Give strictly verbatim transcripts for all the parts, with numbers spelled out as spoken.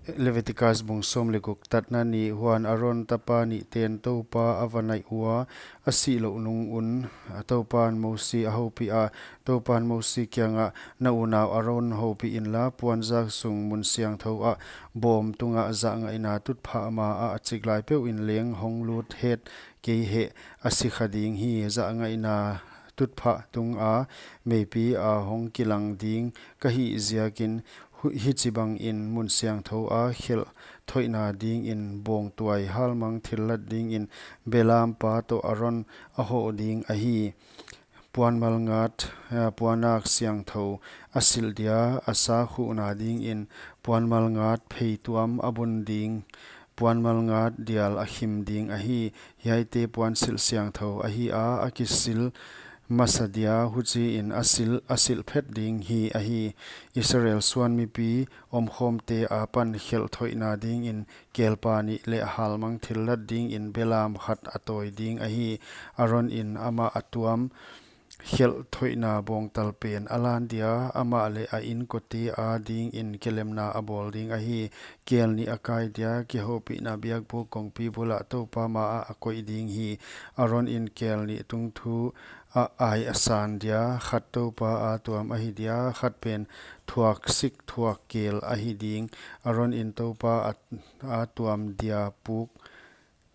Leviticus bung sawm leh guk. Tatna ni. Huan Aron tapa nihten Toupa a va naih ua, a sih louh nung un, Toupan Mosi a houpiha. Toupan Mosi kiangah, Na unau Aron houpih inla, puanzak sung mun siangthou ah bawm tungah zahngaihna tutphah ma ah a chik lai peuh in leng hong lut het kei hen, a si kha ding hi. Zahngaihna tutphah tunga meipi a hong kilang ding ka hih ziakin, hu-, hichibangin mun siangthou a khelh thoihna dingin bawngtuai halmang thillat dingin belampa toh Aron a hoh ding ahi. Puanmalngat, eh, puanak siangthou a silh dia, a sa khuhna dingin puanmalngat pheituam a bun ding, puanmalngat dial a khim ding ahi. Hiaite puansilh siangthou ahi a, a kisil masa dia, huchiin a silh, a silh phet ding hi ahi. Israel suan mipi omkhawmte apan khelh thoihna dingin kelpa nih leh halmang thillat dingin belam khat a tawi ding ahi. Aron in amah a tuam khelh thoihna bawngtal pen a lan dia, amah leh a inkote adingin kilemna a bawl ding ahi. Kel nih a kai dia, kihoupihna biakbuk kongpi bulah Toupa ma ah a koih ding hi. Aron in kel nih tungthu ah ai a san dia, khat Toupa a tuam ahi dia, khat pen thuaksik thuak kel ahi ding. Aron in Toupa a, a tuam dia puk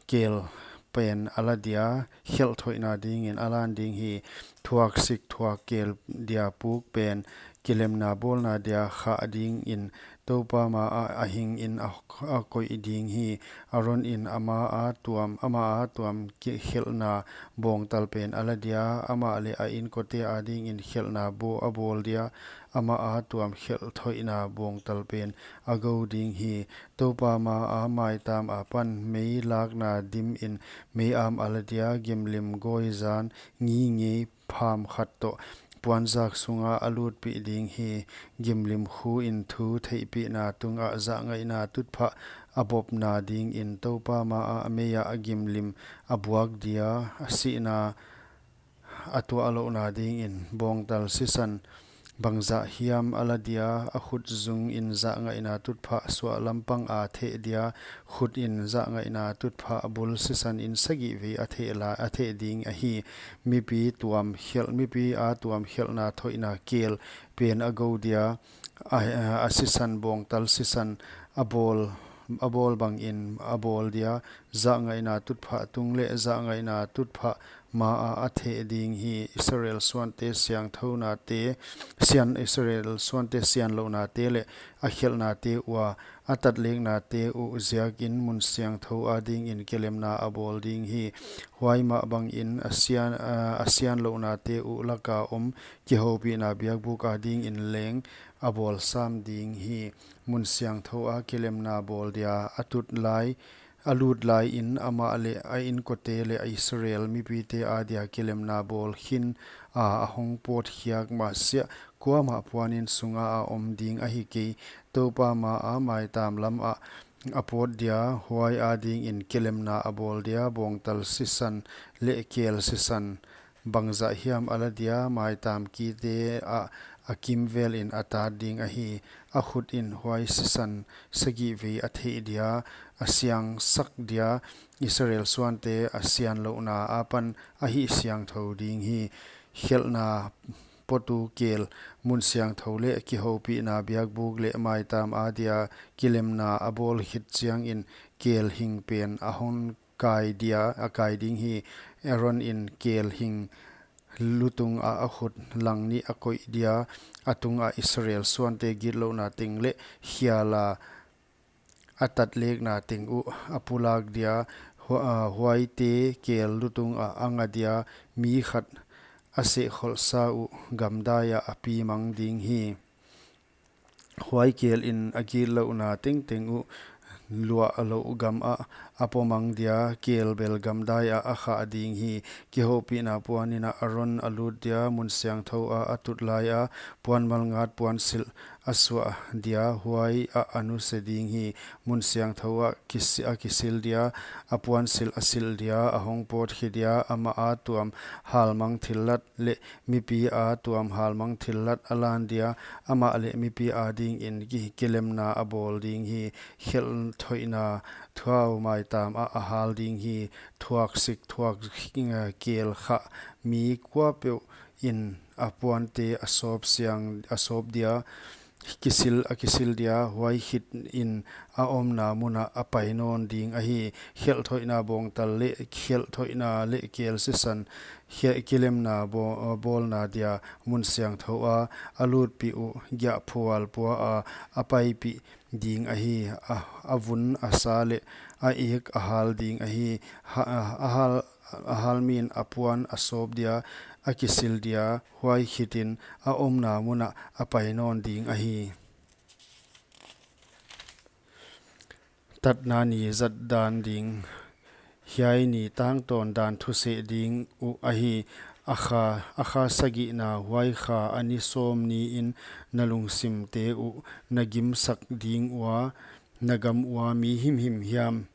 kel pen a la dia, khelh thoihna dingin a lan ding hi. Thuaksik thuak kel dia puk pen kilemna bawlna dia khah dingin Toupa ma ah a hingin a, a koih ding hi. Aron in ama a tuam, ama a tuam ki-, khelhna bawngtal pen a la dia, amah leh a inkote adingin khelhna bo-, a bawl dia, amah a tuam khelh thoihna bawngtal pen a gou ding hi. Toupa ma a maitam apan mei lakna dimin mei-am a la dia, gimlim gawizan ngingei pham khat toh puanzak sunga a lutpih ding hi. Gimlim khuin thu theihpihna tungah zahngaihna tutphah a bopna dingin Toupa ma ah mei ah a gimlim a buak dia, a sihna a tuah louhna dingin bawngtal sisan bangzah hiam a la dia, a khut zungin zahngaihna tutphah suahlam panga theh dia, khut in zahngaihna tutphah bul sisan in sagih vei a theh la, a theh ding ahi. Mipi tuam khelh, mipi a tuam khelhna thoihna kel pen a gou dia, a, a sisan bawngtal sisan a bawl, a bawl bangin a bawl dia, zahngaihna tutphah tung leh zahngaihna tutphah ma ah a theh ding hi. Israel suante siangthounate, sian, Israel suante sianlouhnate leh a khelhnate ua a tatleknate uh ziakin mun siangthou adingin kilemna a bawl ding hi. Huai mah bangin a sian, a, a sianlouhnate uh laka om kihoupihna biakbuk adingin leng a bawl sam ding hi. Mun siangthou a kilemna bawl dia a tut lai, a lut laiin amah leh a inkote leh a Israel mipite adia kilemna bawl khin a, a hong pawtkhiak masiah kuamah puanin sunga a om ding ahi kei. Toupa ma a maitam lamah a pawt dia, huai adingin kilemna a bawl dia, bawngtal sisan leh kel sisan bangzah hiam a la dia, maitam kite ah a kimvelin a tat ding ahi. A khut in huai sisan sagih vei a theh dia, a siangsak dia, Israel suante a sianlouhna apan a hih siangthou ding hi. Khelhna potu kel, mun siangthou leh kihoupihna biakbuk leh maitam adia kilemna a bawl khit chiangin kel hing pen a hon kai dia, a kai ding hi. Aron in kel hing lutung ah a khut lang nih a koih dia, a tungah Israel suante gitlouhna teng leh khiala a tatlekna teng uh a pulak dia, hu-, a, huaite kel lutung ah a nga dia, mi khat a sehkholhsa uh gamdai ah a pi mang ding hi. Huai kel in a gitlouhna tengteng uh luah louh gam ah a pawmang dia, kel bel gamdai ah a khah ding hi. Kihoupihna puanin ah Aron a lut dia, mun siangthou ah a tut lai a, puan malngat puansilh a suah dia, huai ah a nuse ding hi. Mun siangthou ah kisi-, a kisil dia, a puansilh a silh dia, a hong pawt khi dia, amah a tuam halmang thillat leh mipi a tuam halmang thillat a lan dia, amah leh mipi adingin ki-, kilemna a bawl ding hi. Khelh thoihna thuau maitam ah a hal ding hi. Thuaksik, thuak, eh, kel khah mi kuapeuh in a puante a sawp siang, a sawp dia, kisil, a kisil dia, huai khit in a omna mun ah a pai nawn ding ahi. Khelh thoihna bawngtal leh, khelh thoihna leh kel sisan, khe-, kilemna baw-, bawlna dia mun siangthou ah a lutpih uh giahphual pua a, a paipih ding ahi. A, a vun, a sa leh a ek a hal ding ahi. Ha, a hal, a hal min a puan a sawp dia, a kisil dia, huai khit in a omna mun ah a pai nawn ding ahi. Tatna ni zat dan ding. Hiai ni tangtawn dan thuseh ding uh ahi. A kha, a kha sagihna, huai kha a ni sawm niin na lungsimte uh na gimsak ding ua, na gam ua mi himhim hiam,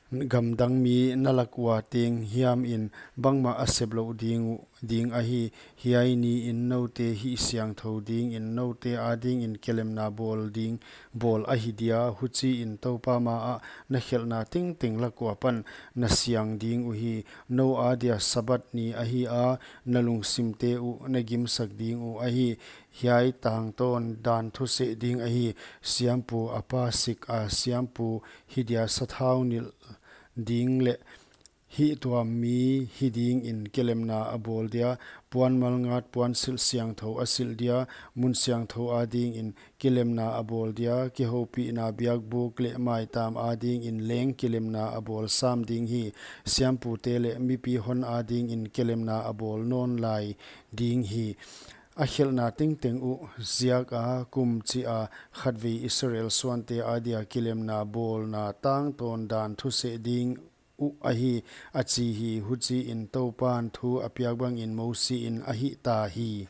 gamdang mi na lak ua teng hiam in bangmah a sep louh ding uh, ding ahi. Hiai niin noute hihsiangthou dingin, noute adingin kilemna bawl ding, bawl ahi dia, huchiin Toupa ma ah na khelhna tengteng lak ua pan na siang ding uhi. Nou adia Sabbath ni ahi a, na lungsimte uh na gimsak ding uh ahi. Hiai tangtawn dan thuseh ding ahi. Siampu a pa sik a, siampu hi dia sathau nilh ding leh hihtuam mi hi dingin kilemna a bawl dia, puan malngat puansilh siangthou a silh dia, mun siangthou adingin kilemna a bawl dia, kihoupihna biakbuk leh maitam adingin leng kilemna a bawl sam ding hi. Siampute leh mipi hon adingin kilemna a bawl nawn lai ding hi. A khelhna tengteng uh ziak a kum chih a khatvei Israel suante adia kilemna bawlna tangtawn dan thuseh ding uh ahi, a chi hi. Huchiin Toupan thu a piak bangin Mosi in a hih ta hi.